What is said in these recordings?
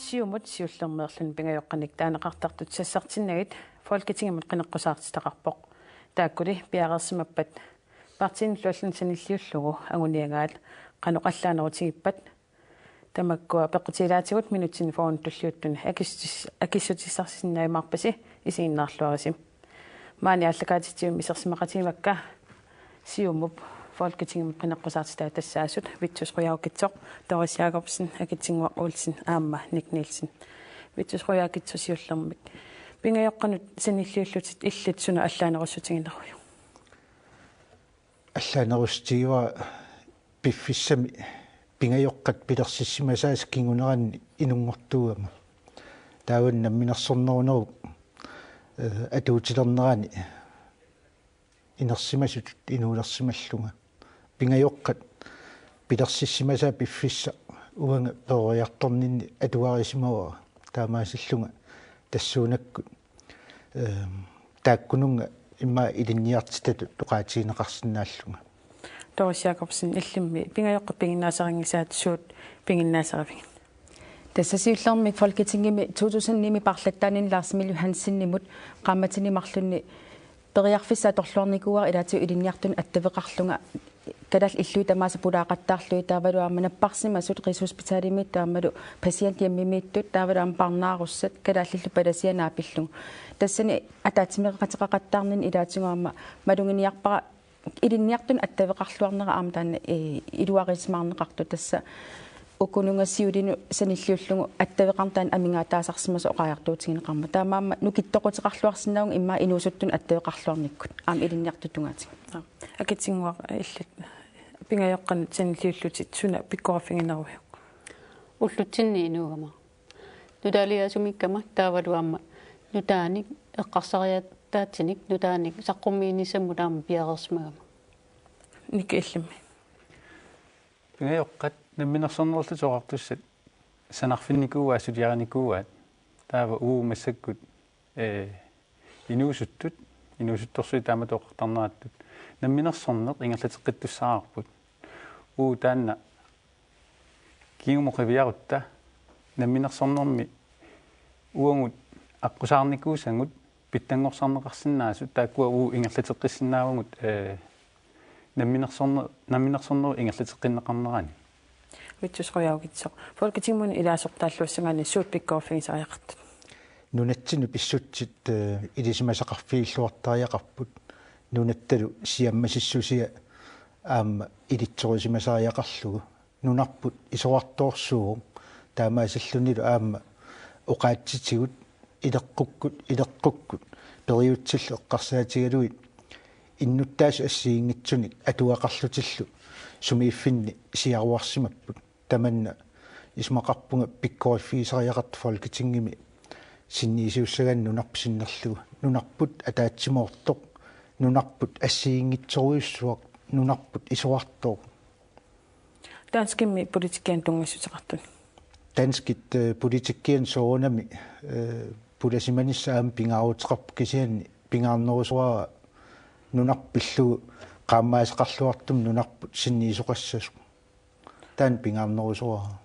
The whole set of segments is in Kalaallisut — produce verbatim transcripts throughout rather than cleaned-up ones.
Siumut siullermeerluni pingajoqqanik taaneqartartut sassartinnagit Folketingimut qineqqusaartitaqarpoq. Taakkuli piareersimappat partiinullu allanut sanilliullugu anguniagaat qanoq allaanerutigippat. Tamakkua peqqutigilaatigut minutsinni fyrrenut tulliuttuni akissutis-, akissutissarsinnaajumaarpasi, isiginnaarluarisi. Maani aallakaatitsivimmi isersimaqatigivakka Siumup Folketingimut qineqqusaartitai tassaasut Vittus Qujaukitsoq, Doris Jakobsen, Akitsinnguaq Olsen aamma Nick Nielsen. Vittus Qujaukitsoq siullermik. Pingajoqqanut sanilliullutit illit suna allaanerussutiginerujuk? Allaanerussutigivara piffissami pingajoqqat pilersissimasaasa kinguneranni inunngortuugama. Taava namminersornerunerup, eh, atuutilernerani inersimasutut inuulersimallunga. Pingajoqqat pilersissimasaat piffissaq uanga peroriartorninni atuarisimavara. Taamaasillunga tassuunakkut, ehm, taakkununnga immaqa ilinniartitatut oqaatigineqarsinnaallunga. Doris Jakobsen, illimmi pingajoqqat piginnaasarinngisaat suut piginnaasarivigit? Tassa siullermik Folketingimi to tusind ni-mi paarlattaanini Lars Emil Johansenimut qaammatini marlunni periarfissaq atorluarnikuuara ilaatigut ilinniartunut attaveqarlunga, kalaallit illui tamaasa pulaaqattaarlugit taavalu aamma napparsimasut Rigshospitalimiittut aammalu patienthjemmimiittut taavalu aamma parnaarussat kalaallillu palasiat naapillugu. Tassani ataatsimeeqateqaqattaarninni ilaatigut aamma maluginiarpara ilinniartunut attaveqarluarnera aamma taanna, eh, iluarisimaarneqartoq, tassa ukununnga siulinut sanilliullugu attaveqarneq taanna amigaataasarsimasoq oqariartuutigineqarmat. Taamaammat nukittoquteqarluarsinnaavunga immaqa inuusuttunut attaveqarluarnikkut aamma ilinniartutut tungaatigut. Akitsinnguaq, illit pingajoqqanut sanilliullutit suna pikkoriffiginerujuk? Ullutsinni inuugama. Nutaaliaasumiikkama taavalu aamma nutaanik eqqarsariaataatsinik nutaanik saqqummiinissamut aamma piareersimagama. Nick, illimmi? Pingajoqqat namminersornerullutik oqartussat sanarfinnikuuaat, suliarinikuuaat. Taava uagut massakkut, eh, inuusuttut, inuusuttorsuit taamatut oqartarnerattut namminersorneq ingerlateqqittussaavarput. Uagut taanna kingumut qiviarutta namminersornermi uagut aqqusaarnikuusagut pitsanngorsarneqarsinnaasut, taakkua uagut ingerlateqqissinnaavagut, eh, namminersorne-, namminersornerup ingerlateqqinneqarnerani. Vittus Qujaukitsoq, Folketingimut ilaasortaalluassagaanni suut pikkoriffigisariaqartut? Nunatsinni pissutsit, eh, ilisimasaqarfigilluartariaqarput. Nunattalu siammasissusia aamma ilitsorisimasariaqarlugu. Nunarput isorartoorsuuvoq, taamaasillunilu aamma oqaatsitigut ileqqukkut, ileqqukkut periutsillu eqqarsaatigalugit innuttaasut assigiinngitsunik atugaqarlutillu sumiiffinni siaruarsimapput. Tamanna isumaqarpunga pikkoriffigisariaqartoq Folketingimi sinniisussagaanni nunarput sinnerlugu. Nunarput ataatsimoortoq, nunarput assigiinngitsorujussuaq, nunarput isorartooq. Danskimmi politikkianut tunngassuteqartunik? Danskit, eh, politikkianut soorunami, eh, pulasimanissaq aamma pingaaruteqarpoq, kisianni pingaarnerusoraara nunarput pillugu qaammaasaqarluartumik nunarput sinniisoqassasoq. Taanna pingaarnerusoraara.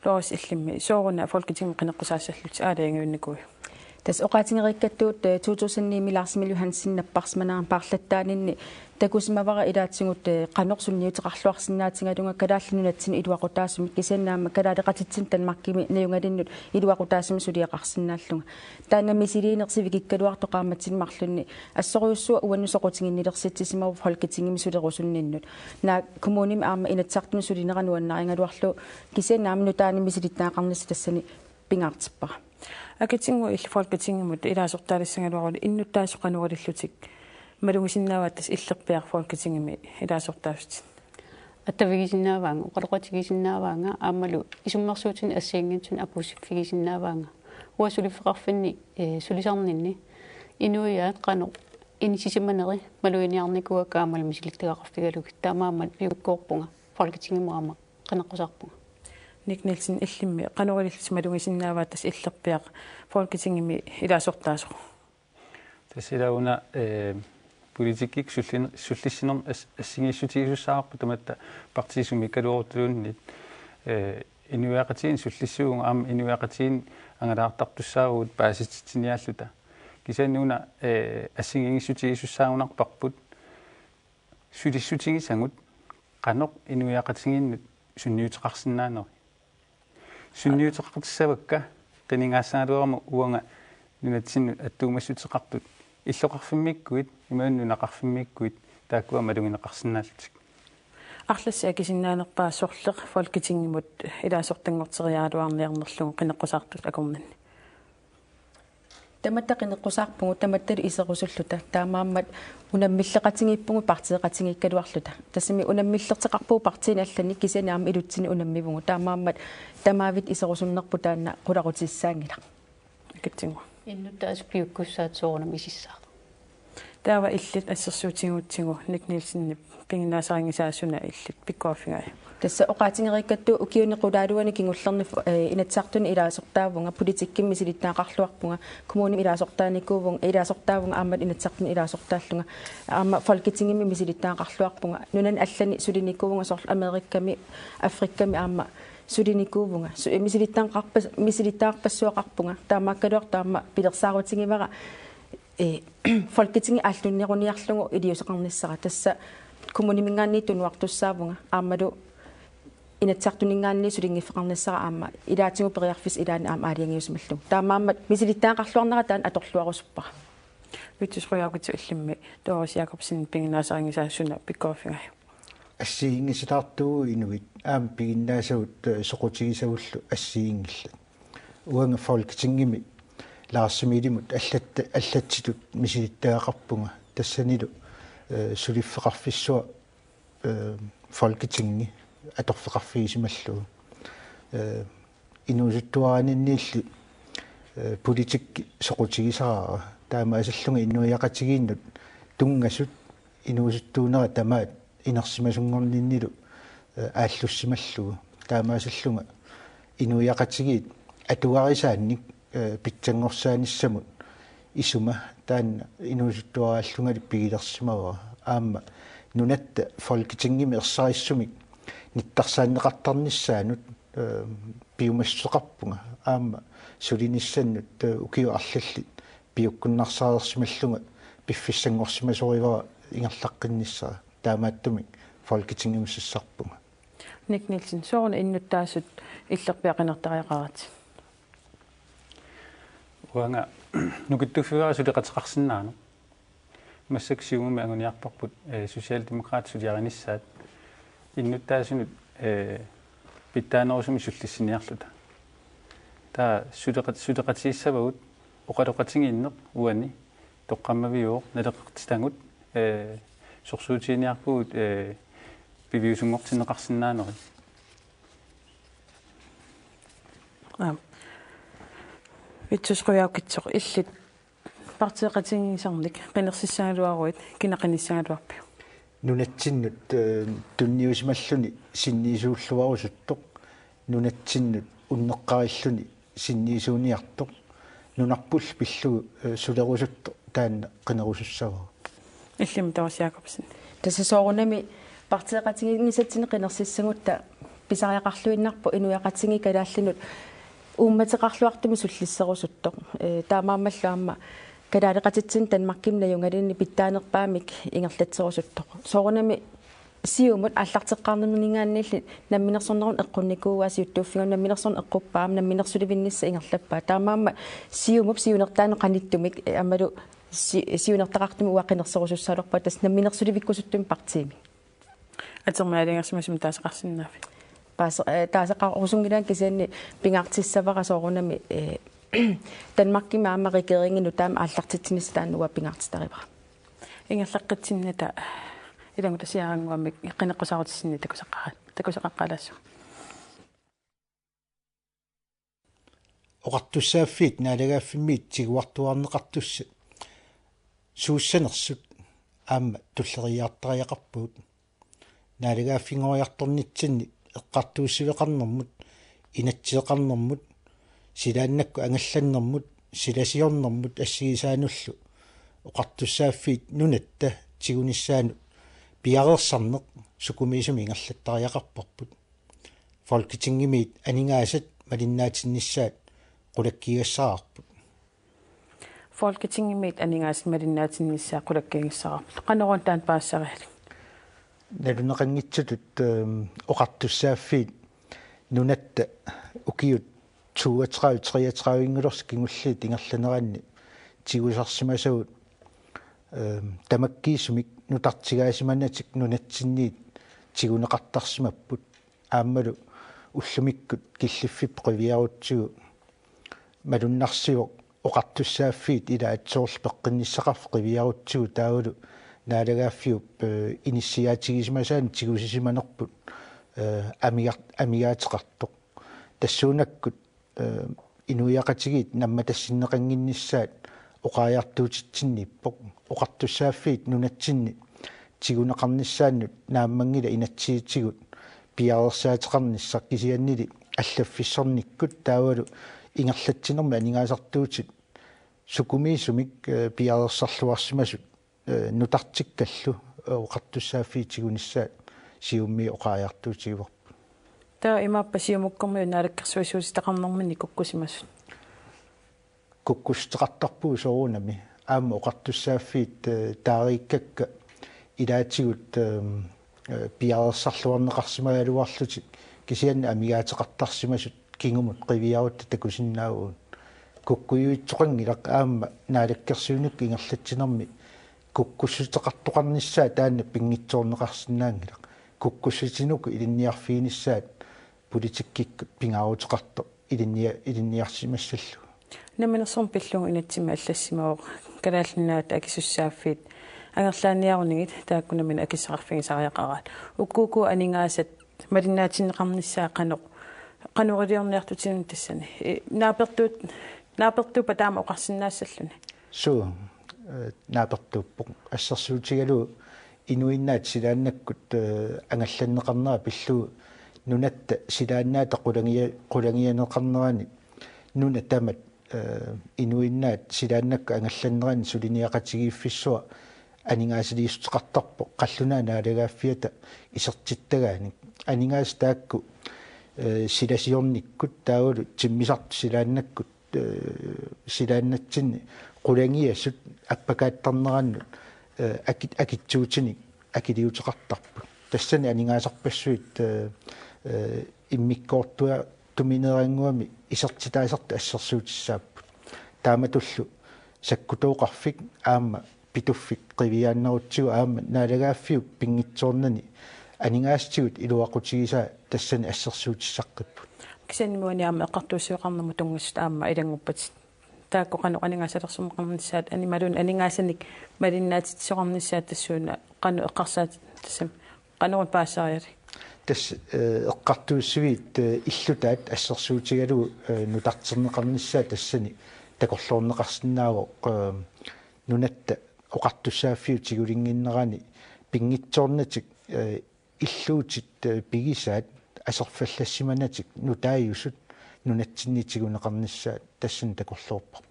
Doris, illimmi, sooruna Folketingimut qineqqusaassallutit aalajangiunnikuuiuk? Tassa oqaatigereerakku, eh, to tusind ni-mi Lars Emil Johansen napparsimanerani paarlattaaninni takusimavara ilaatigut, eh, qanoq sunniuteqarluarsinnaatigalunga Kalaallit Nunatsinnut iluaqutaasumik, kisianni aamma kalaaleqatitsinnut Danmarkimi najugalinnut iluaqutaasumik suliaqarsinnaallunga. Taanna misiliineq sivikikkaluartoq qaammatini marlunni assorujussuaq uannut soqutiginnilersitsisimavoq Folketingimi sulerusunninnut. Naak kommunimi aamma Inatsisartuni sulinera nuannarigaluarlugu, kisianni aamma nutaanik misilittagaqarnissaq tassani pingaartippara. Akitsinnguaq, illit Folketingimut ilaasortaalissagaluaruni innuttaasut qanorillutik malugisinnaavaat tassa illerpiaq Folketingimi ilaasortaasutit? Attavigisinnaavaanga, oqaloqatigisinnaavaanga, aammalu isummersuutinik assigiinngitsunik apuussiffigisinnaavaanga. Uanga suliffeqarfinni, eh, sulisarninni inuiaat qanoq inissisimaneri maluginiarnikuuakka aammalu misilittagaqarfigalugit, taamaammat pikkoreerpunga Folketingimut aamma qineqqusaarpunga. Nick Nielsen, illimmi, qanoq ilillutit malugisinnaavaat tassa illerpiaq Folketingimi ilaasortaasoq? Tassa ilaa una, eh, politikkikkut sullin-, sullissinermut as-, assigiissutigisussaavarput tamatta partiit sumiikkaluarutuluunniit, eh, Inuiaqatigiinni sullissivunga aamma inuiaqatigiinni angalaartartussaavugut paasititsiniaalluta. Kisianni una, eh, assigiinngissutigisussaangunarparput sulissutigisagut qanoq inuiaqatigiinnut sunniuteqarsinnaaneri. Sunniuteqartissavakka qinigaassagaluaruma uanga nunatsinnut attuumassuteqartut illoqarfimmiikkuit imaluunniit nunaqarfimmiikkuit taakkua malugineqarsinnaallutik. Arlassi akisinnaanerpaaq sorleq Folketingimut ilaasortanngorteriaraluarniarnerlugu qineqqusaartut akornanni? Tamatta qineqqusaarpugut, tamattalu iserusulluta. Taamaammat unammilleqatigiippugut partiiqatigiikkaluarluta. Tassami unammillerteqarpugut partiini allani kisianni aamma ilutsinni unammivugut. Taamaammat tamaavit iserusunnerput taanna qularutissaanngilaq. Akitsinngua. Innuttaasut piukkussaat soorunami misissaaq. Taava illit assersuutigigutsigu Nick Nielsenip piginnaasarinngisaa suna illit pikkoriffigai? Tassa oqaatigereerakku ukiuni qulaaluani kingullerni, eh, Inatsisartuni ilaasortaavunga, politikkimi misilittagaqarluarpunga, kommunimi ilaasortaanikuuvunga, ilaasortaavunga aamma Inatsisartuni ilaasortaallunga, aamma Folketingimi misilittagaqarluarpunga, nunani allani sulinikuuvunga soorlu Amerikami, Afrikami aamma sulinikuuvunga, su-, misilittagaqarpas-, misilittagaqarpassuaqarpunga, taamaakkaluartoq aamma pilersaarutigaara, eh, Folketingi aallunneruniarlugu iliuuseqarnissara, tassa kommuniminngaanniit tunuartussaavunga aammalu Inatsisartuninngaanniit sulinngiffeqarnissara aamma ilaatigut periarfissap ilaani aamma aalajangiusimallugu. Taamaammat misilittagaqarluarnera taanna atorluarusuppara. Vittus Qujaukitsoq, illimmi Doris Jakobsen piginnaasarinngisaa suna pikkoriffigai? Assigiinngisitaartuuvugut inuit aamma piginnaasagut, eh, soqutigisagullu assigiinngillat. Uanga Folketingimi Lars Emilimut allatta-, allatsitut misilittagaqarpunga. Tassanilu, eh, suliffeqarfissuaq, eh, Folketingi atorfeqarfigisimallugu. Eh, inuusuttuaraaninniilli, eh, politikki soqutigisaraara. Taamaasillunga inuiaqatigiinnut tunngasut inuusuttuunera tamaat inersimasunngorninnilu, eh, aallussimallugu. Taamaasillunga inuiaqatigiit atugarisaannik, eh, pitsanngorsaanissamut isuma taanna inuusuttuaraallungali pigilersimavara. Aamma nunatta Folketingimi ersarissumik nittarsaanneqartarnissaanut, eh, piumassuteqarpunga. Aamma sulinissannut, eh, ukiut arlallit piukkunnarsareersimallunga piffissanngorsimasorivara ingerlaqqinnissara. Taamaattumik Folketingimut sassarpunga. Nick Nielsen, sooruna innuttaasut illerpiaqinertariaqaratit? Uanga nukittuffigivara suleqateqarsinnaanera. Massakkut Siumumi anguniarparput, eh, Socialdemokraatit suliarinissaat. Innuttaasunut, eh, pitsaanerusumik sullissiniarluta. Taava suleqat-, suleqatigissavagut oqaloqatigiinneq uani toqqammaviuvoq naleqartitagut, eh, sorsuutiginiarpugut, eh, piviusunngortinneqarsinnaanerit. Aap. Vittus Qujaukitsoq, illit partiiqatigiinnissamik qinersissagaluaruit kina qinissagaluarpiuk? Nunatsinnut, eh, tunniusimalluni sinniisuulluarusuttoq, nunatsinnut unneqqarilluni sinniisuuniartoq, nunarpullu pillugu, eh, sulerusuttoq taanna qinerusussavara. Illimmi Doris Jakobsen? Tassa soorunami partiiqatigiinnissatsinnut qinersissagutta pisariaqarluinnarpoq inuiaqatigiit kalaallinut uummateqarluartumik sullisserusuttoq. Eh, taamaammallu aamma kalaaleqatitsinnut Danmarkimut najugaluunniit pitsaanerpaamik ingerlatserusuttoq. Soorunami Siumut aallarteqqaarnerminngaanniilli namminersornermut eqqunnikuuaa siuttuuffigalugu, namminersorneq eqquppaa aamma namminersulivinnissaq ingerlappaa. Taamaammat Siumup siunertaanut qanittumik, eh, aammalu si-, siunertaqartumik uanga qinerserusussagaluarpara, tassa namminersulivikkusuttumik partiimik. Atermi aalajangersimasumik taasaqarsinnaaviuk? Paas-, eh, taasaqarusunngilaanga, kisianni pingaartissavara soorunami, eh, Danmarkimi aamma regeringimi taama aallartitsinissaq taanna uanga pingaartitarivara. Ingerlaqqitsinnata ilanngutaasiarannguamik qineqqusaarutissinnit takusaqqa-, takusaqaqqaalaassaanga. Oqartussaaffiit naalagaaffimmit tiguartuaarneqartussat suussanersut aamma tulleriiaartariaqarpagut. Naalagaaffinngoriartornitsinni eqqartuussiveqarnermut, inatsiseqarnermut, silaannakkut angallannermut, silasiornermut assigisaanullu oqartussaaffiit nunatta tigunissaanut piareersarneq sukumiisumik ingerlattariaqarparput. Folketingimiit aningaasat malinnaatinnissaat qulakkiigassaraarput. Folketingimiit aningaasat malinnaatinnissaat qulakkiigassaraarput. Qanoq una taanna paasisariallit? Naluneqanngitsutut, øhm, oqartussaaffiit nunatta ukiut toogtredive treogtredive-nngorlutik kingulliit ingerlaneranni tigusarsimasagut, øhm, tamakkiisumik nutartigaasimanatik nunatsinniit tiguneqartarsimapput. Aammalu ullumikkut killiffipput qiviarutsigu malunnarsivoq oqartussaaffiit ilaat soorlu peqqinnissaqarfik qiviarutsigu taavalu naalagaaffiup, øh, inissiaatigisimasaanut tigusisimanerput, øh, amigar-, amigaateqartoq. Tassuunakkut, øh, inuiaqatigiit nammatassinneqannginnissaat oqariartuutitsinniippoq. Oqartussaaffiit nunatsinni tiguneqarnissaannut naammanngilaq inatsisitigut piareersaateqarnissaq kisiannili allaffissornikkut taavalu ingerlatsinermi aningaasartuutit sukumiisumik, øh, piareersarluarsimasut, øh, nutartikkallu, øh, oqartussaaffiit tigunissaat Siumumi oqariartuutigivarput. Taava imaappa Siumukkormiut naalakkersuisuutitaqarnerminni kukkusimasut? Kukkussuteqartarpugut soorunami. Aamma oqartussaaffiit, øh, taariikkakka ilaatigut, øhm, øh, piareersarluarneqarsimagaluarlutik kisianni amigaateqartarsimasut kingumut qiviarutta takusinnaavugut. Kukkujuitsoqanngilaq aamma naalakkersuinikkut ingerlatsinermi kukkussuteqartoqarnissaa taanna pinngitsoorneqarsinnaanngilaq. Kukkussutinik ilinniarfiginissaat politikkikkut pingaaruteqartoq ilinnia-, ilinniarsimassallugu. Namminersorneq pillugu inatsimmi allassimavoq Kalaallit Nunaata akisussaaffiit angerlaanniarunigit taakku nammineq akissaqarfigisariaqaraat. Ukkuuku aningaasat malinnaatinneqarnissaat qanoq, qanoq iliorniartutinut tassani? I-, naapertuut-, naapertuuppat taama oqarsinnaassalluni? Suu, øh, naapertuuppoq. Assersuutigalugu inuinnaat silaannakkut, øh, angallanneqarnera pillugu nunatta silaannaata qulangia-, qulangianeqarnerani nuna tamat, øh, inuinnaat silaannakkut angallannerani suliniaqatigiiffissuaq aningaasaliissuteqartarpoq qallunaat naalagaaffiata isertittagaanik. Aningaasat taakku, øh, silasiornikkut taavalu timmisartut silaannakkut, øh, silaannatsinni qulangiassut appakaattarnerannut, øh, akit-, akitsuutinik akiliuteqartarput. Tassani aningaasarpassuit, øh, øh, immikkoortuaatumineerannguamik isertitaasartut assersuutissaapput. Taamatullu sakkutooqarfik aamma Pituffik qiviaannarutsigu aamma naalagaaffiup pinngitsoornani aningaasatigut iluaqutigisaa tassani assersuutissaqqipput. Kisianni uani aamma eqqartuussiveqarnermut tunngasut aamma ilannguppatit. Taakku qanoq aningaasalersorneqarnissaat animaluunniit aningaasanik malinnaatitsisoqarnissaat tassuuna qanoq eqqarsaatit tassami qanoq paasisariallit? Tassa, øh, eqqartuussiviit, øh, illutaat assersuutigalugu, øh, nutarterneqarnissaat tassani takorloorneqarsinnaavoq, øh, nunatta oqartussaaffiup tigulinnginnerani pinngitsoornatik, øh, illuutit, øh, pigisaat aserfallassimanatik nutaajusut nunatsinni tiguneqarnissaat tassani takorloorparput.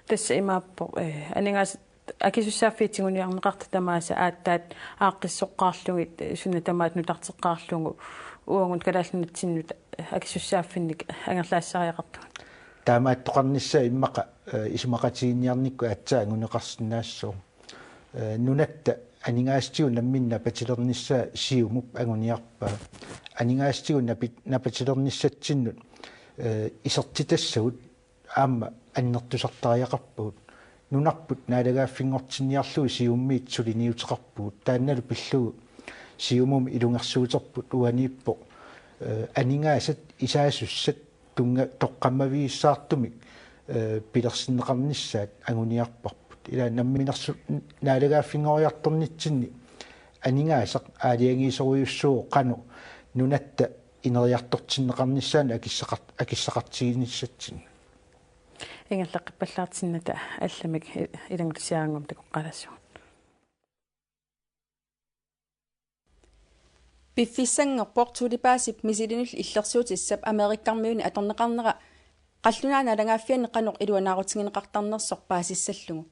Tassa imaappoq, øh, aningaasat akisussaaffiit tiguniarneqartut tamaasa aatsaat aaqqissoqqaarlugit, øh, suna tamaat nutarteqqaarlugu uagut Kalaallit Nunatsinnut akisussaaffinnik angerlaassariaqartugut. Taamaattoqarnissaa immaqa, øh, isumaqatiginninniarnikkut aatsaat anguneqarsinnaassooq. Øh, nunatta aningaasatigut nammineq napatilernissaa Siumup anguniarpaa. Aningaasatigut napi-, napatilernissatsinnut, øh, isertitassagut aamma annertusartariaqarpagut. Nunarput naalagaaffinngortinniarlugu Siumumiit suliniuteqarpugut. Taannalu pillugu Siumumi ilungersuuterput uaniippoq, øh, aningaasat isaasussat tunnga-, toqqammavigissaartumik, øh, pilersinneqarnissaat anguniarparput. Ila namminersu-, naalagaaffinngoriartornitsinni aningaasaq aalajangiisorujussuuvoq qanoq nunatta ineriartortinneqarnissaanut akissaqart-, akissaqartiginissatsinnut. Ingerlaqqippallaartinnata allamik i-, ilanngutissiaraangamik takoqqaalaassuugut. Piffissanngorpoq Tulipaatip misilinullu illersuutissap Amerikkarmiuni atorneqarnera qallunaat naalagaaffianni qanoq iluanaarutigineqartarnersoq paasissallugu.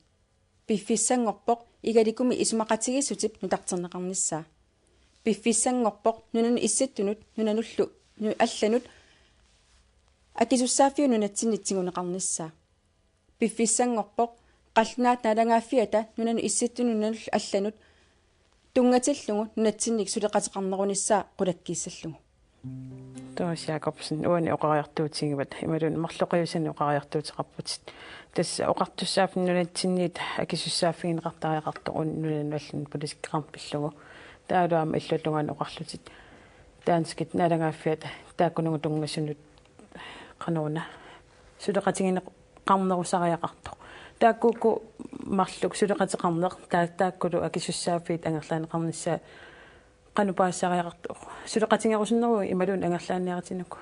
Piffissanngorpoq igalikumi isumaqatigiissutip nutarterneqarnissaa. Piffissanngorpoq nunanut issittunut nunanullu nu-, allanut akisussaaffiup nunatsinni tiguneqarnissaa. Piffissanngorpoq qallunaat naalagaaffiata nunanut issittut nunanut allanut tunngatillugu nunatsinnik suleqateqarnerunissaa qulakkiissallugu. Thomas Jakobsen, uani oqariartuutigivat imaluunniit marloqiusanik oqariartuuteqarputit. Tassa oqartussaaffik nunatsinniit akisussaaffigineqartariaqartoq una nunanut allanut politikkeqarneq pillugu. Taavalu aamma illuatungaani oqarlutit danskit naalagaaffiata taakkununnga tunngasunut qanoruna suleqatigineqarnerusariaqartoq. Taakkuuku marluk suleqateqarneq taa-, taakkulu akisussaaffiit angerlaaneqarnissaat qanoq paasisariaqartoq? Suleqatigerusunneruvoq imaluunniit angerlaanniaritinuku?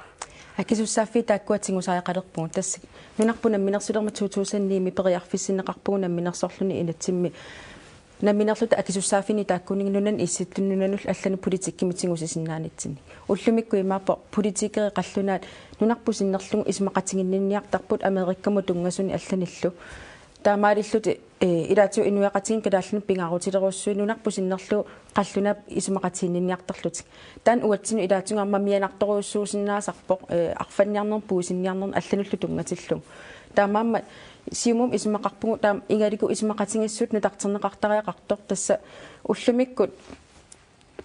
Akisussaaffiit taakkua tigusariaqalerpugut. Tassa nunarput namminersulermat to tusind ni-mi periarfissinneqarpugut namminersorluni inatsimmi namminerluta akisussaaffiini taakkuninnga nunanut issittuni nunanullu allanut politikkimik tigusisinnaanitsinni. Ullumikkut imaappoq politikerit qallunaat nunarput sinnerlugu isumaqatiginninniartarput Amerikkamut tunngasunik allanillu. Taamaalillutik, eh, ilaatigut inuiaqatigiit kalaallinut pingaarutilerujussuit nunarput sinnerlugu qallunaat isumaqatiginninniartarlutik. Taanna uatsinnut ilaatigut aamma mianartorujussuusinnaasarpoq, eh, arfanniarnermut puisinniarnermut allanullu tunngatillugu. Taamaammat Siumumi isumaqarpugut taama igalikku isumaqatigiissut nutarterneqartariaqartoq, tassa ullumikkut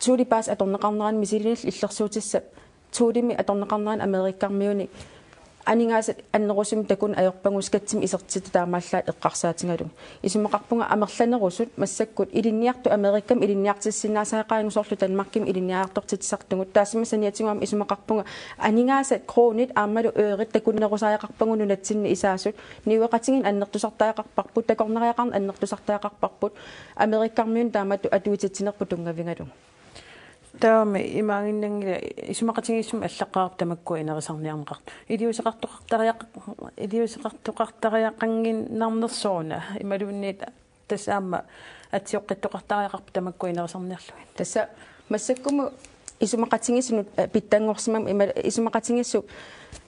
Thule paasi atorneqarnerani misilinillu illersuutissap Thulemi atorneqarnerani Amerikkarmiuni aningaasat annerusumik takuneq ajorpagut skattimik isertitat taamaallaat eqqarsaatigalugit. Isumaqarpunga amerlanerusut massakkut ilinniartut Amerikami ilinniartissinnaasariaqarigut soorlu Danmarkimi ilinniartortitsisartugut. Taassuma saniatigut aamma isumaqarpunga aningaasat kronit aammalu eurit takunerusariaqarpagut nunatsinni isaasut. Niueqatigiinneq annertusartariaqarparput, takornariaqarneq annertusartariaqarparput, Amerikkarmiunut taamatut atuitsitsinerput tunngavigalugu. Taavami imaanginnanngilaq isumaqatigiissummi allaqqaarput tamakkua inerisarniarneqartut. Iliuuseqartoqartariaq-, iliuuseqartoqartariaqannginnarnersoq una imaluunniit tassa aamma atsioqqittoqartariaqarput tamakkua inerisarniarlugit. Tassa massakkumut isumaqatigiissut, eh, pitsanngorsimam-, ima-, isumaqatigiissut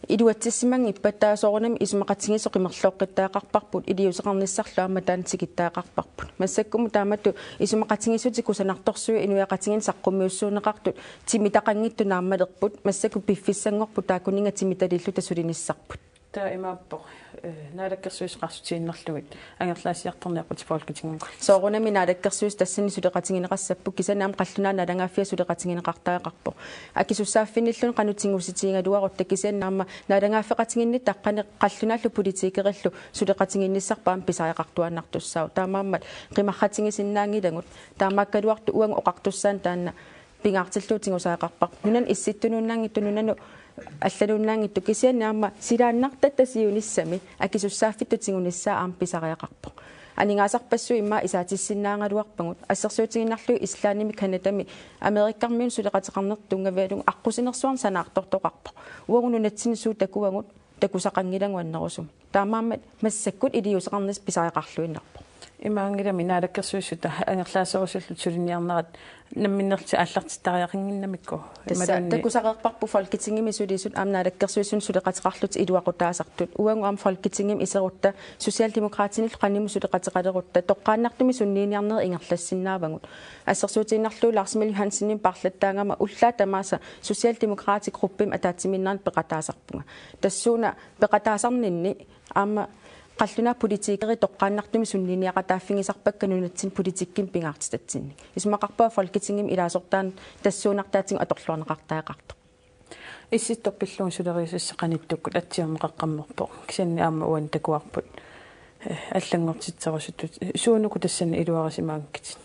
iluatsissimanngippat taava soorunami isumaqatigiissut qimerlooqqittariaqarparput, iliuuseqarnissarlu aamma taanna tikittariaqarparput. Massakkumut taamatut isumaqatigiissutit kusanartorsuit inuiaqatigiinni saqqummiussuunneqartut timitaqanngitsut naammalerput, massakkut piffissanngorput taakkuninnga timitaliilluta sulinissarput. Taava imaappoq, eh, naalakkersuisut qarsutiinnarlugit angerlaassiartorniarputit Folketingimut. Soorunami naalakkersuisut tassani suleqatigineqassapput, kisianni aamma qallunaat naalagaaffiat suleqatigineqartariaqarpoq. Akisussaaffinnilluunniit qanoq tigusitigigaluarutta, kisianni aamma naalagaaffeqatigiinnitta aqqaneq-, qallunaallu politikerillu suleqatigiinnissarput aamma pisariaqartuaannartussaavoq. Taamaammat qimarratigisinnaanngilagut. Taamaakkaluartoq uagut oqartussaanut taanna pingaartillugu tigusariaqarparput. Nunanut issittut-nuunnaanngitsoq, nunanut allanuunnaanngitsoq, kisianni aamma silaannartatta siunissami akisussaaffittut tigunissaa aamma pisariaqarpoq. Aningaasarpassuit immaqa isaatissinnaagaluarpagut. Assersuutigiinnarlugu Islandimi, Canadami, Amerikkarmiunut suleqateqarnertut tunngavigalugu aqqusinersuarneq sanaartortoqarpoq. Uagut nunatsinni suut takuagut, takusaqanngilagut annerusumik. Taamaammat massakkut iliuuseqarnissaq pisariaqarluinnarpoq. Imaanngilami naalakkersuisut angerlaaserusullutik suliniarnerat namminerlutik aallartittariaqannginnamikku. Tassa imaluunniit takusaqarparput Folketingimi sulisut aamma naalakkersuisunut suleqateqarlutik iluaqutaasartut. Uagut aamma Folketingimi iserutta, Socialdemokratinillu qanimut suleqateqalerutta, toqqaannartumik sunniiniarnerit ingerlassinnaavagut. Assersuutigiinnarlugu Lars Emil Johansenimit paarlattaagama ullaaq tamaasa Socialdemokraatit gruppimi ataatsimiinnerani peqataasarpunga. Tassuuna peqataasarninni aamma qallunaat politikerit toqqaannartumik sunniiniaqataaffigisarpakka nunatsinni politikkimik pingaartitatsinnik. Isumaqarpunga Folketingimi ilaasortaanut tassuunartaatigut atorluarneqartariaqartoq. Issittoq pillugu suleriaaseq qanittukkut atsiorneqaqqammerpoq. Kisianni aamma uani takuarput, eh, allanngortitserusutut. Suunuku tassani iluarisimaanngikkitit?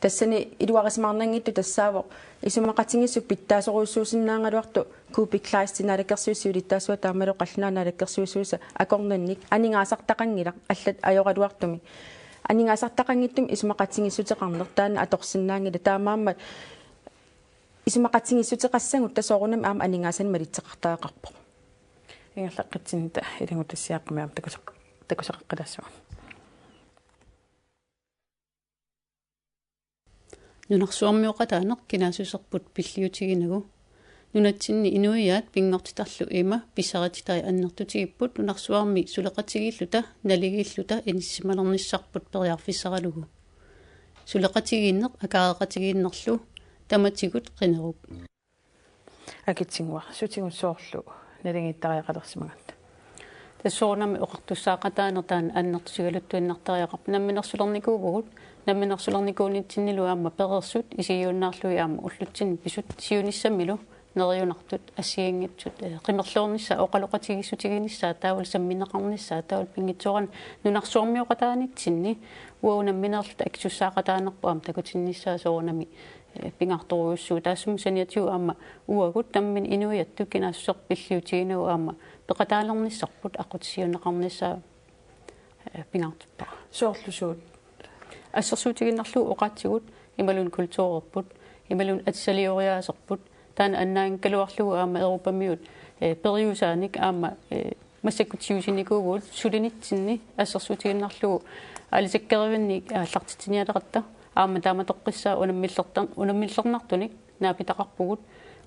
Tassani iluarisimaarnanngitsoq tassaavoq isumaqatigiissut pitsaasorujussuusinnaagaluartoq Kuupik Kleist, naalakkersuisut siulittaasuata aammalu qallunaat naalakkersuisuisa akornanni aningaasartaqanngilaq allat ajoraluartumik. Aningaasartaqanngitsumik isumaqatigiissuteqarneq taanna atorsinnaanngilaq, taamaammat isumaqatigiissuteqassagutta soorunami aamma aningaasanik malitseqartariaqarpoq. Ingerlaqqitsinnita ilanngutassiaaqqamik aamma takusaq-, takusaqaqqilaassavara. Nunarsuarmioqataaneq kinaassuserput pilliutiginagu. Nunatsinni inuiaat pinngortitarlu ima pissarititai annertutigipput nunarsuarmi suleqatigiilluta naligiilluta inissisimalernissarput periarfissaralugu. Suleqatigiinneq akaareqatigiinnerlu tamatigut qineruk. akitsunnguarsutigut soorlu naligiittariaqalersimagatta. Tassa soorunami oqartussaaqataaneq taanna annertusigaluttuinnartariaqarpoq. Namminersulernikuuvugut, namminersulernikuunitsinnilu aamma pereersut isigiunnaarlugit aamma ullutsinni pisut siunissamilu neriunartut assigiinngitsut, eh, qimerloornissaat, oqaloqatigiissutiginissaat, taavalu sammineqarnissaat, taavalu pinngitsooraanni nunarsuarmioqataanitsinni uagut nammineerluta akisussaaqataanerput aamma takutinnissaa soorunami, eh, pingaartorujussuuvoq. Taassuma saniatigut aamma uagut nammineq inuiattut kinaassuserput pilliutiginagu aamma peqataalernissarput aqqutissiuunneqarnissaa, eh, pingaartippara. Soorlu suut? Assersuutigiinnarlugu oqaatsigut imaluunniit kulturerput, imaluunniit atisalioriaaserput, taanna annaanngikkaluarlugu aamma Europamiut, eh, periusaanik aamma, eh, massakkut siusinikuuvugut sulinitsinni assersuutigiinnarlugu aalisakkerivinnik aallartitsinialeratta aamma taamatoqqissaaq unammillertar-, unammillernartunik naapitaqarpugut.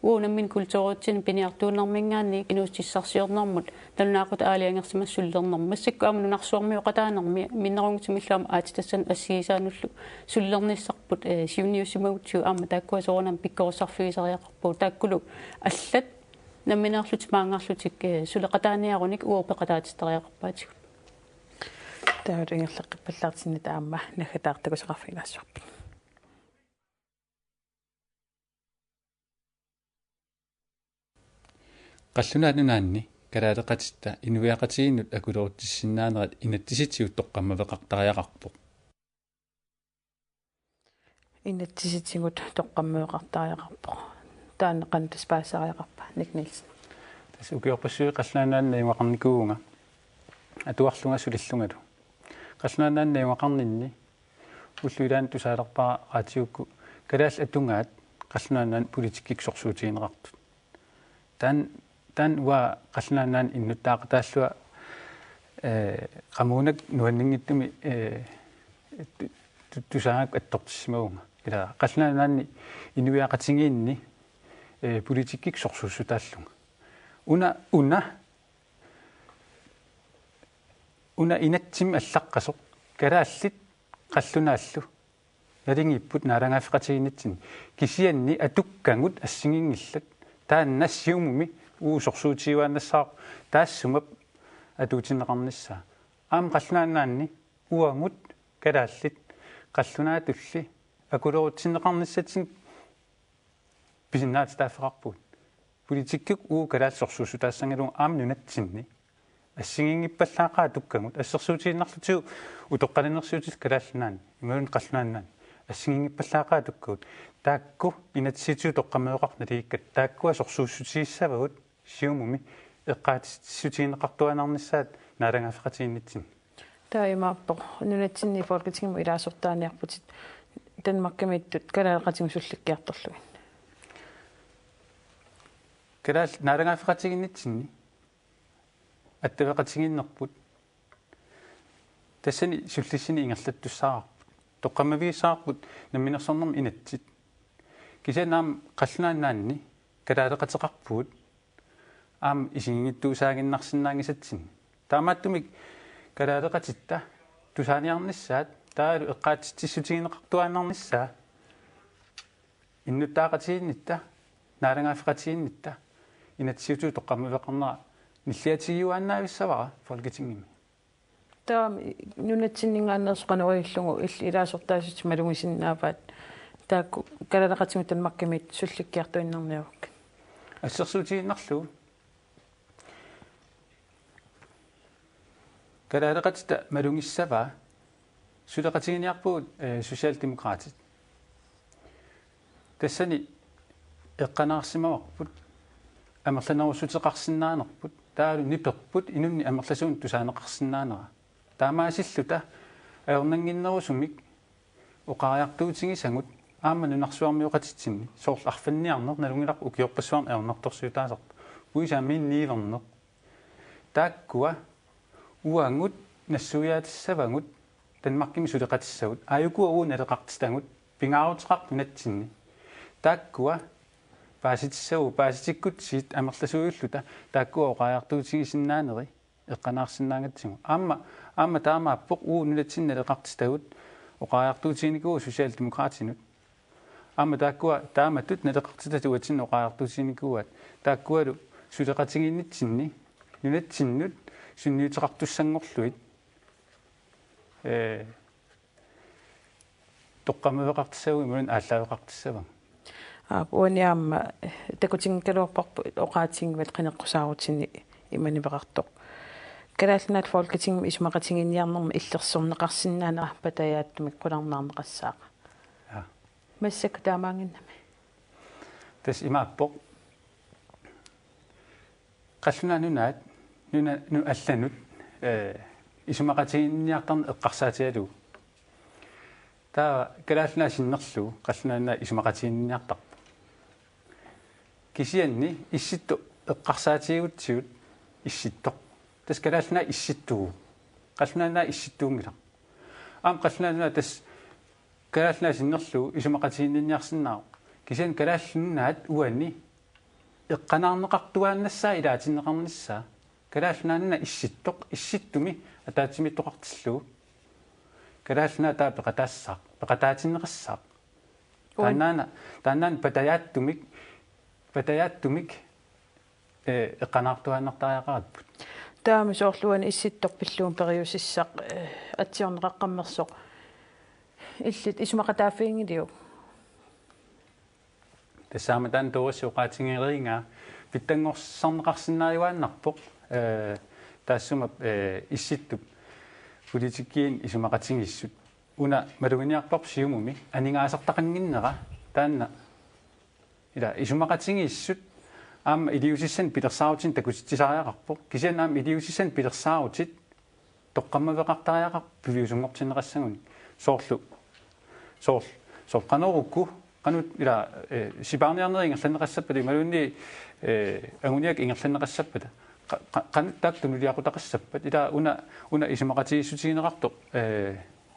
Uagut nammineq kulturiutsinnut piniartuunermiingaanniit inuussutissarsiornermut nalunaaqutaq aalajangersimasoq sulilernermut. Massakkut aamma nunarsuarmioqataanermi minnerunngitsumillu aamma aatsitassanut assigisaanullu sulilernissarput, eh, siunniussimagutsigu aamma taakkua soorunami pikkorissarfigisariaqarpagut. Taakkulu allat nammineerlutik maanngarlutik, eh, suleqataaniarunik uagut peqataatittariaqarpaatigut. Taava ingerlaqqippallaartinnata aamma naggataartakusoqarfigilaassuarput. Qallunaat Nunaanni kalaaleqatitta inuiaqatigiinnut akulerutsisinnaanerat inatsisitigut toqqammaveqartariaqarpoq. Inatsisitigut toqqammaveqartariaqarpoq. Taanna qanoq tassa paasisariaqarpa, Nick Nielsen? Tassa ukiorpassuit Qallunaat Nunaanni najugaqarnikuuvunga. Atuarlunga sulillungalu. Qallunaat Nunaanni najugaqarninni ullut ilaanni tusaalerpara raatiukkut kalaallit atugaat Qallunaat Nunaanni politikkikkut sorsuutigineqartut. Taanna, taanna uanga Qallunaat Nunaanni innuttaaqataallunga, eh, qamuuna nuanninngitsumik, eh, tu-, tu-, tusaagakku attortissimavunga. Ila Qallunaat Nunaanni inuiaqatigiinni, eh, politikkikkut sorsuussutaallunga. Una, una, una inatsimmi allaqqasoq kalaallit qallunaallu naligiipput naalagaaffeqatigiinnitsinni. Kisianni atukkagut assigiinngillat. Taanna Siumumi uagut sorsuutigiuaannassaaq taassuma atuutinneqarnissaa. Aamma Qallunaat Nunaanni uagut kalaallit qallunaatulli akulerutsinneqarnissatsinnut pisinnaatitaaffeqarpugut. Politikkikkut uagut kalaallit sorsuussutaassanngillat aamma nunatsinni. Assigiinngippallaaqaat atukkagut. Assersuutigiinnarlutigu utoqqalinersiutit Kalaallit Nunaanni imaluunniit Qallunaat Nunaanni. Assigiinngippallaaqaat atukkagut. Taakku inatsisitigut toqqammaveqartut naligiikkatta taakkua sorsuussutigissavagut Siumumi eqqaasitsissutigineqartuaannarnissaat naalagaaffeqatigiinnitsinni. Taamaappoq nunatsinni Folketingimut ilaasortaaniarputit Danmarkimiittut kalaaleqatigut sullikkiartorlugit. Kalaal-, naalagaaffeqatigiinnitsinni attaveqatigiinnerput tassani sullissineq ingerlattussaavarput. Toqqammavigissavarput namminersornermi inatsit. Kisianni aamma Qallunaat Nunaanni kalaaleqateqarpugut aamma isiginngitsuusaaginnarsinnaanngisatsinnik. Taamaattumik kalaaleqatitta tusaaniarnissaat taavalu eqqaatsitsissutigineqartuaannarnissaa innuttaaqatigiinnitta, naalagaaffeqatigiinnitta, inatsisitigut toqqammaveqarnera nilliatigiuaannavissavara Folketingimi. Taava nunatsinninngaanneersoq qanoq ilillugu il-, ilaasortaasutit malugisinnaavaat taakku kalaaleqatigut Danmarkimiittut sullikkiartuinnarniaruk? Assersuutigiinnarlugu kalaaleqatitta malugissavaa suleqatiginiarpugut, eh, Socialdemokraatit. Tassani eqqanaarsimavarput amerlanerussuteqarsinnaanerput, taavalu niperput inunnik amerlasuunik tusaaneqarsinnaanera. Taamaasilluta ajornannginnerusumik oqariartuutigisagut aamma nunarsuarmioqatitsinni, soorlu arfanniarneq nalunngilarput ukiorpassuarni ajornartorsiutaasartoq, puisit amiinnarneq. Taakkua uagut nassuiaatissavagut Danmarkimi suleqatissagut. Aajukua uagut naleqartitagut pingaaruteqartut nunatsinni. Taakkua paasitissavagut, paasitikkutsigit amerlasuutilluta taakkua oqariartuutigisinnaaneri eqqanaarsinnaagatsigu. Aamma, aamma taamaappoq uagut nunatsinni naleqartitagut oqariartuutiginikuuagut Socialdemokraatinut. Aamma taakkua taamatut naleqartitat uatsinnut oqariartuutiginikuuaat. Taakkualu suleqatigiinnitsinni nunatsinnut sunniuteqartussanngorlugit, ee, toqqammaveqartissavagut imaluunniit aallaaveqartissavagut. Aap, uani aamma takutinngikkaluarparput oqaatiginngivat qineqqusaarutini imaniveqartoq. Kalaallit Nunaat Folketingimi isumaqatigiinniarnermi illersorneqarsinnaanera patajaatsumik qularnaarneqassaaq. Ja. Massakkut taamaannginnami. Tassa imaappoq. Qallunaat Nunaat, nuna-, nu-, allanut, ee, isumaqatigiinniartarneq eqqarsaatigalugu. Taava Kalaallit Nunaat sinnerlugu Qallunaat Nunaat isumaqatigiinniartarpoq. Kisianni Issittoq eqqarsaatigigutsigu Issittoq. Tassa Kalaallit Nunaat Issittuuvoq. Qallunaat Nunaat Issittuunngilaq. Aamma Qallunaat Nunaat tassa Kalaallit Nunaat sinnerlugu isumaqatigiinniarsinnaavoq. Kisianni Kalaallit Nunaat uani eqqanaarneqartuaannassaa ilaatinneqarnissaa. Kalaallit Nunaat Issittoq, Issittumi ataatsimiittoqartillugu. Kalaallit Nunaat taava peqataassaaq, peqataatinneqassaaq. Uan- Taannaana, taannaana patajaatsumik, patajaatsumik, ee, eqqanaartuaannartariaqaripput. Taama soorlu uani Issittoq pillugu periusissaq, ee, atsiorneqaqqammersoq. Illit isumaqataaffiginngiliuk? Tassami taanna Doris oqaatigerigaa pitsanngorsarneqarsinnaajuaannarpoq, ee, taassuma, ee, Issittup politikkiani isumaqatigiissut. Una maluginiarparput Siumumi aningaasartaqannginnera taanna ila isumaqatigiissut aamma iliuusissanik pilersaarutinik takutitsisariaqarpoq. Kisianni aamma iliuusissanik pilersaarutit toqqammaveqartariaqarput piviusunngortinneqassagunik. Soorlu, soorlu, soorlu qanoq uku, qanoq ila, ee, sipaarniarnerit ingerlanneqassappata, imaluunniit, ee, anguniakkat ingerlanneqassappata. Qa-, qa-, qanoq taakku tunuliaqutaqassappat. Ila una, una isumaqatigiissutigineqartoq, ee,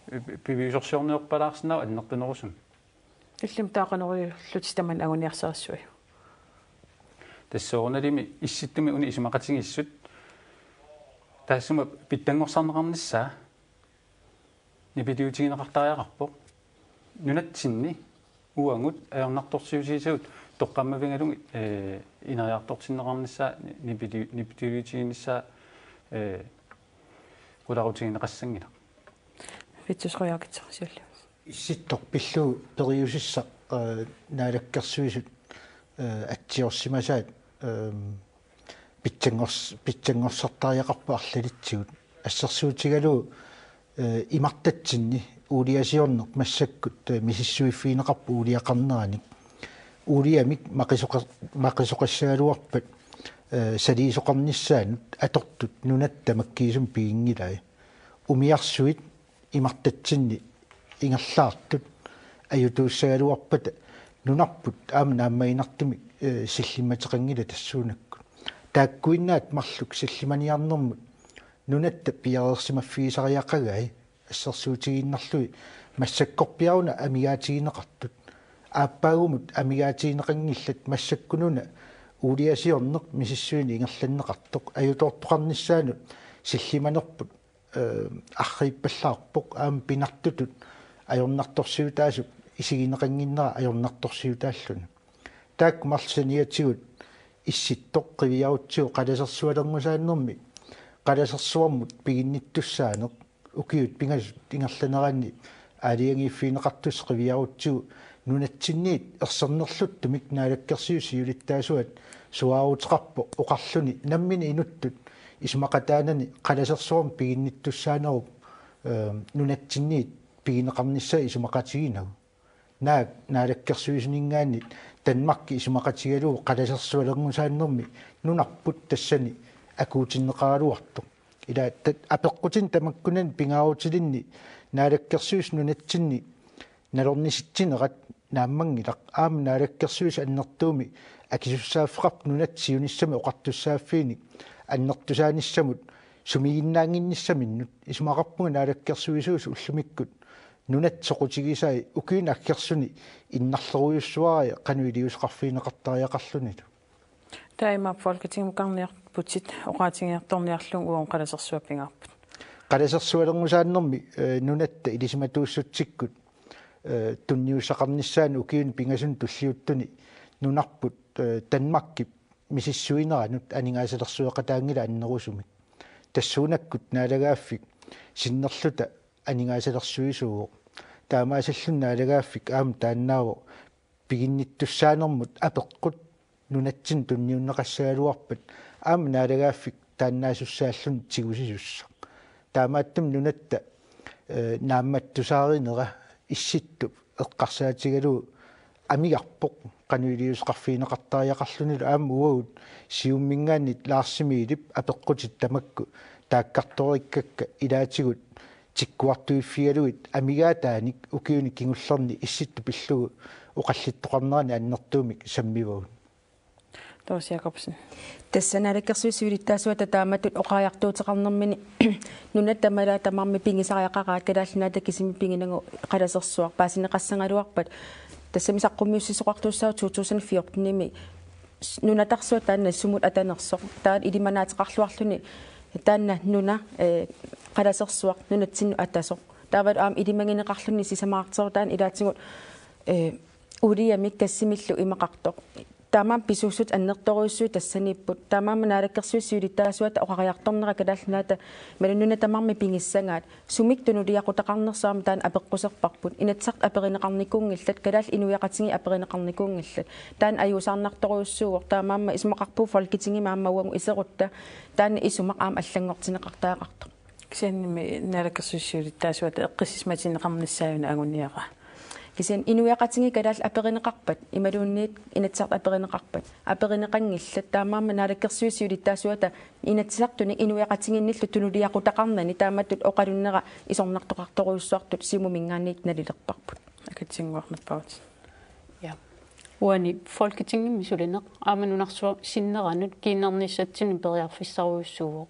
pi-, piviusorsiorniorpalaarsinnaavoq annertunerusumik. Illimmi taava qanoq iliorlutit tamanna anguniarsarissavigit? Tassa soorunalimi Issittumi una isumaqatigiissut taassuma pitsanngorsarneqarnissaa nipiliutigineqartariaqarpoq. Nunatsinni uagut ajornartorsiutigisagut toqqammavigalugit, ee, ineriartortinneqarnissaa ni-, nipili-, nipiliutiginissaa, ee, qularutigineqassanngilaq. Vittus Qujaukitsoq siulliusi. Issittoq pillugu periusissaq, ee, Naalakkersuisut, ee, atsiorsimasaat, ee, pitsanngors-, pitsanngorsartariaqarpoq arlalitsigut. Assersuutigalugu, ee, imartatsinni uuliasiorneq massakkut, ee, misissuiffigineqarpoq uuliaqarneranik. Uuliamik maqisoqa-, maqisoqassagaluarpat, ee, saliisoqarnissaanut atortut nunatta tamakkiisumik piginngilai. Umiarsuit imartatsinni ingerlaartut ajutuussagaluarpata nunarput aamma naammaginartumik, ee, sillimmateqanngilaq tassuunakkut. Taakkuinnaat marluk sillimaniarnermut nunatta piareersimaffigisariaqagai assersuutigiinnarlugit massakkorpiaq una amigaatigineqartut. Aappaagumut amigaatigineqanngillat massakkununa uuliasiorneq misissuineq ingerlanneqartoq ajutoortoqarnissaanut sillimanerput, ee, arriippallaarpoq aamma pinartutut ajornartorsiutaasup isigineqannginnera ajornartorsiutaalluni. Taakku marluk saniatigut Issittoq qiviarutsigu qalasersualerngusaannermi qalasersuarmut piginnittussaaneq ukiut pingasut ingerlaneranni aalajangiiffigineqartussaq qiviarutsigu nunatsinniit ersernerluttumik Naalakkersuisut siulittaasuat suaaruteqarpoq oqarluni nammineq inuttut isumaqataanani qalasersuarmut piginnittussaanerup, ee, nunatsinniit pigineqarnissaa isumaqatiginagu. Naak Naalakkersuisuninngaanniit Danmarki isumaqatigalugu qalasersualerngusaannermi nunarput tassani akuutinneqaraluartoq. Ila ta-, apeqqutini tamakkunani pingaarutilinni Naalakkersuisut nunatsinni nalornisitsinerat naammanngilaq aamma Naalakkersuisut annertuumik akisussaaffeqarput nunatta siunissami oqartussaaffiinik annertusaanissamut sumiginnaannginnissaminnut. Isumaqarpunga Naalakkersuisuusoq ullumikkut nunatta soqutigisai ukiuni aggersuni innarlerujussuarai qanoq iliuuseqarfigineqartariaqarlunilu. Taava imaappoq Folketingimukarniarputit oqaatigiartorniarlugu uagut qalasersuaq pingaarput. Qalasersualerngusaannermi, ee, nunatta ilisimatuussutsikkut Tunniussaqarnissaanut ukiuni pingasuni tulliuttuni nunarput Danmarkip misissuineranut aningaasalersueqataanngilaq annerusumik. Tassuunakkut naalagaaffik sinnerluta aningaasalersuisuuvoq. Taamaasilluni naalagaaffik aamma taannaavoq piginnittussaanermut apeqqut nunatsinnut tunniunneqassagaluarpat aamma naalagaaffik taannaasussaalluni tigusisussaq. Taamaattumik nunatta naammattusaarinera Issittup eqqarsaatigalugu amigarpoq qanoq iliuuseqarfigineqartariaqarlunilu aamma uagut Siumminngaanniit Lars Emilip apeqqutit tamakku taakkartoriikkakka ilaatigut tikkuartuiffigalugit amigaataanik ukiuni kingullerni Issittup pillugu oqallittoqarnerani annertuumik sammivagut. Toomas Jakobsen. Tassa naalakkersuisut siulittaasuata taamatut oqariartuuteqarnermini nunat tamalaat tamarmik pigisariaqaraat Kalaallit Nunaata kisimi piginagu qalasersuaq paasineqassagaluarpat tassami saqqummiussisoqartussaasoq to tusind fjorten-imi nunatarsuaq taanna sumut atanersoq taanna ilimanaateqarluarluni taanna nuna qalasersuaq nunatsinnut atasoq taavalu aamma ilimagineqarluni sisamaartoq taanna ilaatigut uuliamik tassimillu imaqartoq. Taamaammat pisuussut annertoorujussuit tassaniipput. Taamaammat naalakkersuisut siulittaasuata oqariartornera Kalaallit Nunaata imaluunniit nunat tamarmik pigissagaat sumik tunuliaqutaqarnersoq aamma taanna apeqquserparput. Inatsisartut aperineqarnikuunngillat, kalaallit inuiaqatigiit aperineqarnikuunngillat. Taanna ajuusaarnartorujussuuvoq, taamaammat isumaqarpunga Folketingimi aamma uagut iserutta taanna isumaq aamma allanngortinneqartariaqartoq. Kisiannimi naalakkersuisut siulittaasuata eqqissisimatinneqarnissaa una anguniara. Kisianni inuiaqatigiit kalaallit aperineqarpat imaluunniit Inatsisartut aperineqarpat aperineqanngillat, taamaammat naalakkersuisut siulittaasuata Inatsisartunik inuiaqatigiinnillu tunuliaqutaqarnani taamatut oqalunnera isornartoqartorujussuartut Siumuminngaanniit nalilerparput. Akitsinnguarnerpagut. Ja. Uani Folketingimi sulineq aamma nunarsuaq sinneranut kiinnernissatsinnut periarfissarujussuuvoq.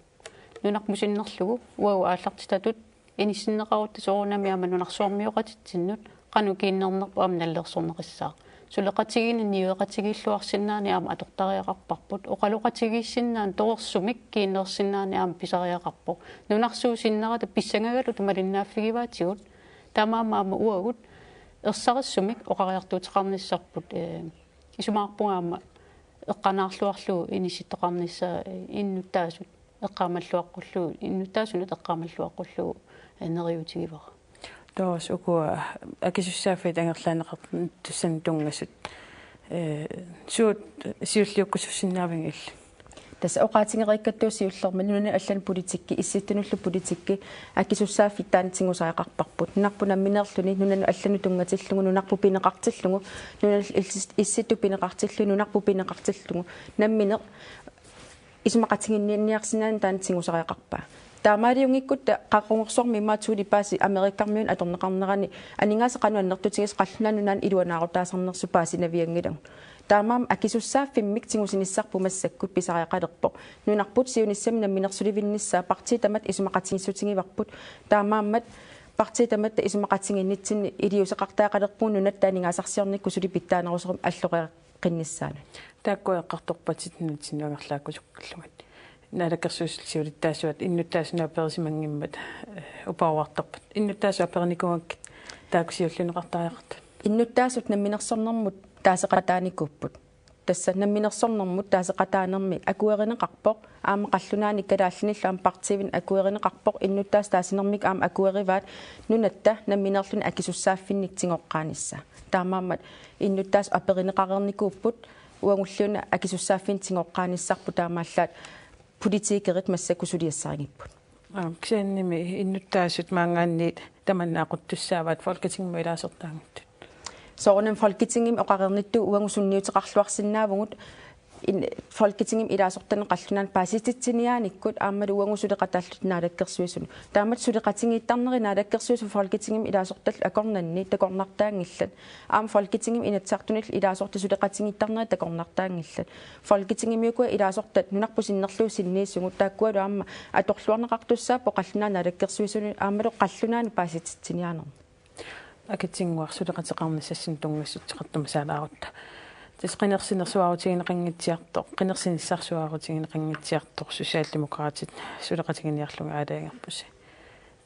Nunarput sinnerlugu uagut aallartitatut inissinneqarutta soorunami aamma nunarsuarmioqatitsinnut qanoq kiinnernerput aamma nalilersorneqassaaq. Suleqatigiinni niueqatigiilluarsinnaaneq aamma atortariaqarparput, oqaloqatigiissinnaaneq torersumik kiinnersinnaaneq aamma pisariaqarpoq. Nunarsuup sinnerata pissangagaluta malinnaaffigivaatigut, taamaammat aamma uagut ersarissumik oqariartuuteqarnissarput, ee, isumaqarpunga aamma eqqanaarluarlugu inissittoqarnissaa, ee, innuttaasut eqqaamalluaqqullugu, innuttaasunut eqqaamalluaqqullugu, ee, neriuutigivara. Toomas, ukua akisussaaffiit angerlaanneqartussanut tunngasut, ee, suut siulliukkusussinnaaviuk illit? Tassa oqaatigereerakku siullermik nunanut allanut politikki, Issittunullu politikki, akisussaaffik taanna tigusariaqarparput. Nunarput nammineerluni nunanut allanut tunngatillugu, nunarput pineqartillugu, nunanut is-, Issittut pineqartillugu, nunarput pineqartillugu. Nammineq isumaqatiginninniarsinnaaneq taanna tigusariaqarpaa. Taamaaliunngikkutta qaqugorsuarmi imaattuuli paasi Amerikkarmiunut atorneqarnerani aningaasat qanoq annertutigisut qallunaat nunaannut iluanaarutaasarnersut paasinavianngilagut. Taamaammat akisussaaffimmik tigusinissarput massakkut pisariaqalerpoq. Nunarput siunissami namminersulivinnissaa partiit tamatta isumaqatigiissutigivarput. Taamaammat partiit tamatta isumaqatigiinnitsinni iliuuseqartariaqalerpugut nunatta aningaasarsiornikkut suli pitsaanerusoq alloqeqqinnissaanut. Taakku eqqartorpatit nunatsinnut angerlaakkusukkullugit. Naalakkersuisut siulittaasuata innuttaasunut aperisimanngimmat, eh, uparuartarpat. Innuttaasut aperinikuugakkit taakku siulliunneqartariaqartut. Innuttaasut namminersornermut taaseqataanikuupput. Tassa namminersornermut taaseqataanermi akuerineqarpoq, aamma qallunaanit kalaallinillu aamma partiivinik akuerineqarpoq, innuttaasut taasinermik aamma akuerivaat nunatta nammineerluni akisussaaffinnik tigoqqaanissaa. Taamaammat innuttaasut aperineqareernikuupput, uagulliuna akisussaaffinnik tigoqqaanissarput taamaallaat politikerit massakkut suliassarigipput. Aa, kisiannimi innuttaasut maanngaanniit tamanna aquttussaavaat Folketingimi ilaasortaanngitsut. Soorunami Folketingimi oqareernittut uagut sunniuteqarluarsinnaavugut, in-, Folketingimi ilaasortaneq qallunaanut paasititsiniaanikkut aammalu uagut suleqataalluta naalakkersuisunut. Taamatut suleqatigiittarneri naalakkersuisut Folketingimi ilaasortallu akornanni takornartaanngillat. Aamma Folketingimi Inatsisartunillu ilaasortat suleqatigiittarnerit takornartaanngillat. Folketingimi ukua ilaasortat nunarput sinnerlugu sinniisugut taakkualu aamma atorluarneqartussaapput qallunaat naalakkersuisunut aammalu qallunaanut paasititsiniaanermut. Akitsinnguaq, suleqateqarnissassinnut tunngassuteqartumasaalaarutta. Tassa qinersinersuarutigineqanngitsuartoq, qinersinissarsuarutigineqanngitsuartoq Socialdemokraatit suleqatiginiarlugit aalajangerpusi.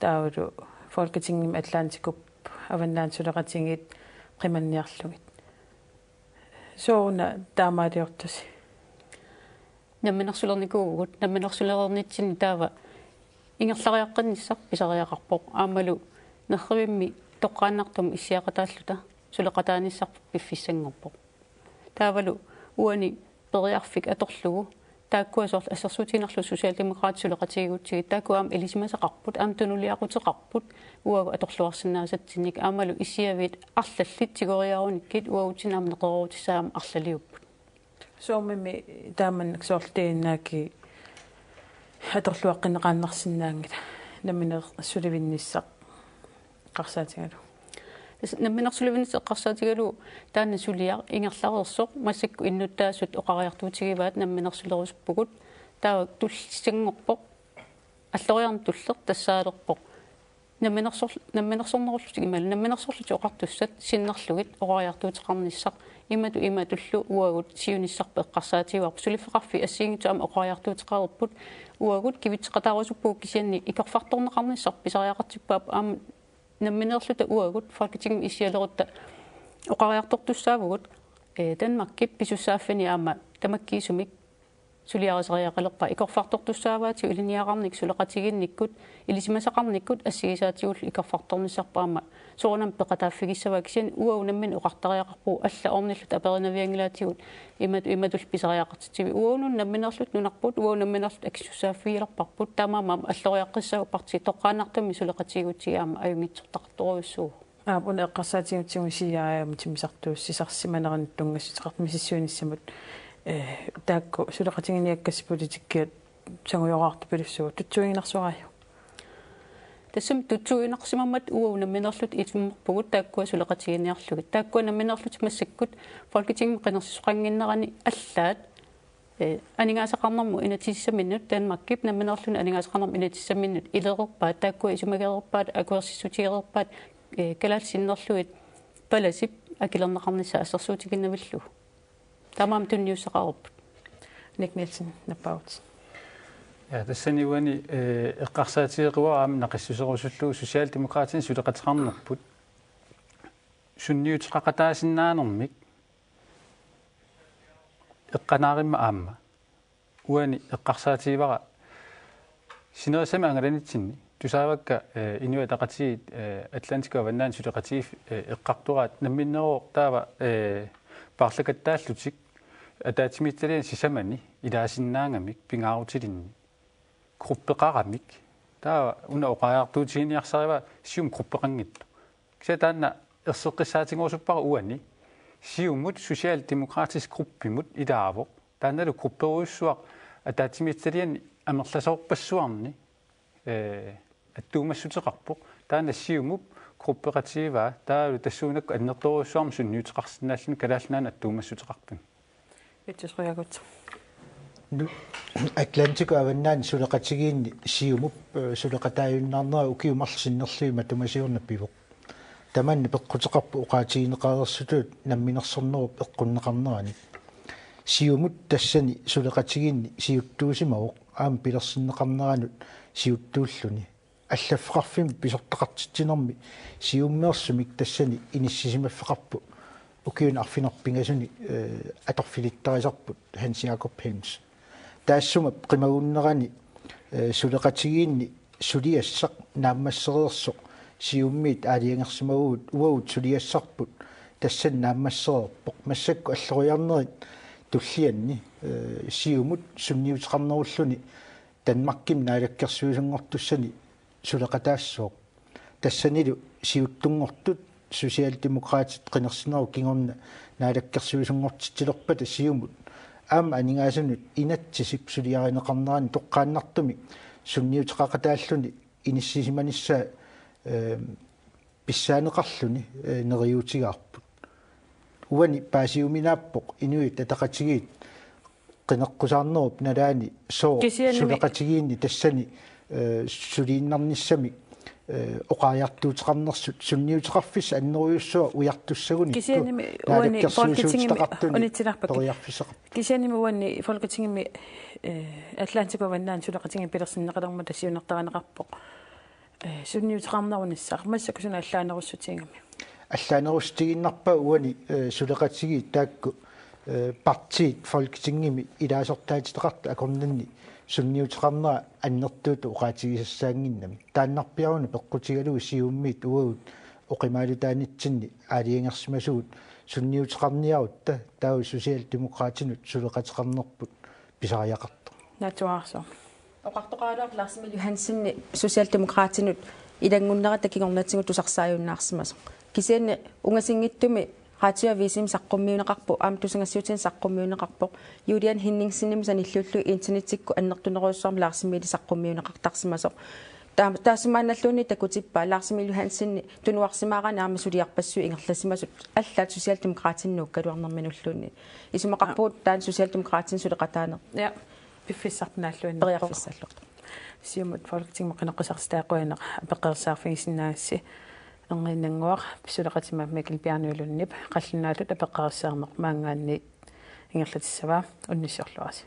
Taavalu Folketingimi allaanikuupput Avannaani Suleqatigiit qimanniarlugit. Sooruna taamaaliortusi? Namminersulernikuuvugut, namminersulereernitsinni taava ingerlariaqqinnissaq pisariaqarpoq, aammalu nerrivimmi toqqaannartumik issiaqataalluta suleqataanissarput piffissanngorpoq. Taavalu uani periarfik atorlugu taakkua soorlu assersuutigiinnarlugu Socialdemokraatit suleqatigiigutsigit, taakku aamma ilisimasaqarput, aamma tunuliaquteqarput uagut atorluarsinnaasatsinnik, aammalu issiaviit arlallit tigoriarunikkit uagutsinnut aamma neqeroorutissaat aamma arlaliupput. Soormimi taamannak soorlu D N A-kki atorluaqqinneqaannarsinnaanngilaq namminersulivinnissaq eqqarsaatigalugu? Tassa namminersulivinnissaq eqqarsaatigalugu taanna suliaq ingerlareersoq massakkut innuttaasut oqariartuutigivaat namminersulerusuppugut, taava tullissanngorpoq, alloriarneq tulleq tassaalerpoq. Namminersor-, namminersornerullutik imaluunniit namminersorlutik oqartussat sinnerlugit oqariartuuteqarnissaq, imatut imatullu uagut siunissarput eqqarsaatigaarput, suliffeqarfiit assigiinngitsut aamma oqariartuuteqareerput, uagut kivitseqataarusuppugut kisianni ikorfartorneqarnissaq pisariaqartippaapput, aamma nammineerluta uagut Folketingimi issialerutta oqariartortussaavugut, ee, Danmarkip pisussaaffini aamma tamakkiisumik suliarisariaqalerpaa, ikorfartortussaavaatigut ilinniagaqarnikkut suleqatigiinnikkut ilisimasaqarnikkut assigisaatigullu ikorfartornissarput aamma soorunami peqataaffigissavaa, kisianni uagut nammineq oqartariaqarpugut, alla ornilluta aperinavianngilaatigut imatut imatullu pisariaqartitsiviit. Uagutsinnut nammineerluta nunarput, uagut nammineerluta akisussaaffigilerparput, taamaammat aamma alloriaqqissaagut, partiit toqqaannartumik suleqatigiigutsigit aamma ajunngitsortaqartorujussuuvoq. Aap, una eqqarsaatigalugu C I A-mut timmisartuussisarsimanerannut tunngassuteqartut misissuinissamut, eh, taakku suleqatigiinniakkassat politikkiat sangujoraartupilussuugut, tutsuiginarsoraajuk? Tassami tutsuiginarsimammat uagut nammineerluta isummerpugut taakkua suleqatigiinniarlugit. Taakkua nammineerlutik massakkut Folketingimi qinersisoqannginneranni allaat, eh, aningaasaqarnermut inatsisissaminnut, Danmarkip nammineerluni aningaasaqarnermut inatsisissaminnut ilereerpaat, taakkua isumagereerpaat, akuersissutigereerpaat, eh, kalaallit sinnerlugit palasip akilerneqarnissaa assersuutiginnavillugu. Taamaammat tunniussaqareerput. Nick Nielsen, nappaavutit. Ja, tassani uani, eh, eqqarsaatigeqquara aamma naqissuserusullugu Socialdemokraatinit suleqateqarnerput sunniuteqaqataasinnaanermik eqqanaarimmat aamma. Uani eqqarsaatigivara sinerissami angalanitsinni tusaavakka, eh, Inuit Ataqatigiit, eh, Atlantikup avannaani suleqatigiiffik, eh, eqqartoraat, namminerooq taava, eh, paarlakattaallutik ataatsimiititaliani sisamani ilaasinnaangamik pingaarutilinnik gruppeqaramik. Taava una oqariartuutiginiarsarivara Siumut gruppeqanngitsoq. Kisianni taanna erseqqissaatingorusuppara uani. Siumut Socialdemokraatit gruppimut ilaavoq. Taannalu grupperujussuaq ataatsimiititaliani amerlasoorpassuarni, eh, attuumassuteqarpoq. Taanna Siumup gruppeqatigivaa, taavalu tassuunakkut annertoorujussuarmik sunniuteqarsinnaalluni Kalaallit Nunaannut attuumassuteqartuni. Vittus Qujaukitsoq. Nu-, Atlantikut avannaani suleqatigiinni Siumup, eh, suleqataajunnaarnera ukiut marluk sinnerlugit matuma siorna pivoq. Tamanna peqquteqarpoq oqaatigineqareersutut namminersornerup eqqunneqarnerani. Siumut tassani suleqatigiinni siuttuusimavoq aamma pilersinneqarneranut siuttuulluni. Allaffeqarfimmi pisortaqartitsinermi Siummeersumik tassani inissisimaffeqarpoq ukiuni arfineq-pingasuni, eh, atorfilittarisarput Hans Jakob Helms. Taassuma qimagunnerani, eh, suleqatigiinni suliassaq naammassereersoq Siummiit aalajangersimavagut, uagut suliassarput tassani naammassereerpoq. Massakkut alloriarnerit tullianni, eh, Siumut sunniuteqarnerulluni Danmarkimi naalakkersuisunngortussani suleqataassooq. Tassanilu siuttunngortut Socialdemokraatit qinersinerup kingorna naalakkersuisunngortitsilerpata Siumut aamma aningaasanut inatsisip suliarineqarnerani toqqaannartumik sunniuteqaqataalluni inissisimanissaa, eh, pissaaneqarluni, eh, neriuutigaarput. Uani paasiuminaappoq Inuit Ataqatigiit qineqqusaarnerup nalaani sooq Kisiannimi suleqatigiinni tassani, eh, suliinnarnissamik, eh, oqariartuuteqarnersut sunniuteqarfissat annerujussuaq ujartussagunikkut Kisiannimi uani Folketingimi naalakkersuisuutitaqartuni unitsilaarpakka. Periarfissaqarpoq. Kisiannimi uani Folketingimi, eh, Atlantikut avannaani suleqatigiinni pilersinneqalermata siunertarineqarpoq. Eh, sunniuteqarnerunissaq massakkut suna allaanerussutigaami? Allaanerussutigiinnarpaa uani, eh, suleqatigiit taakku, eh, partiit Folketingimi ilaasortaatitaqartut akornanni sunniuteqarnera annertuutut oqaatigisassaannginnami. Taannarpiaruna peqqutigalugu Siummiit uagut oqimaalutaanitsinni aalajangersimasugut sunniuteqarniarutta taava Socialdemokraatinut suleqateqarnerput pisariaqartoq. Naatsuararsuaq. Oqartoqaraluarpoq Lars Emil Johansen Socialdemokraatinut ilanngunnerata kingornatigut tusarsaajunnaarsimasoq. Kisianni ungasinngitsumi Radioavisimi saqqummiunneqarpoq, aamma tusagassiuutini saqqummiunneqarpoq, Julian Henningsenimut sanilliullugu internettikkut annertunerujussuarmik Lars Emil saqqummiunneqartarsimasoq. Taa-, taassuma maannalluunniit takutippaa Lars Emil Johansen tunuarsimaarani aamma suliarpassuit ingerlasimasut allaat Socialdemokraatinut nuukkaluarnerminulluunniit. Isumaqarpugut taanna Socialdemokraatinut suleqataaneq. Ja, piffissaq naalluinnarpoq. Periarfissalluartoq. Siumut Folketingimut qineqqusaarsitaa qujanaq apeqqarissaarfigisinnaagassi. Erniinnannguaq suleqatima Mikkel Bjarne Lundip qallunaatut apeqqarissaarneq maanngaanniit ingerlatissavaa, unnussiorluarisi.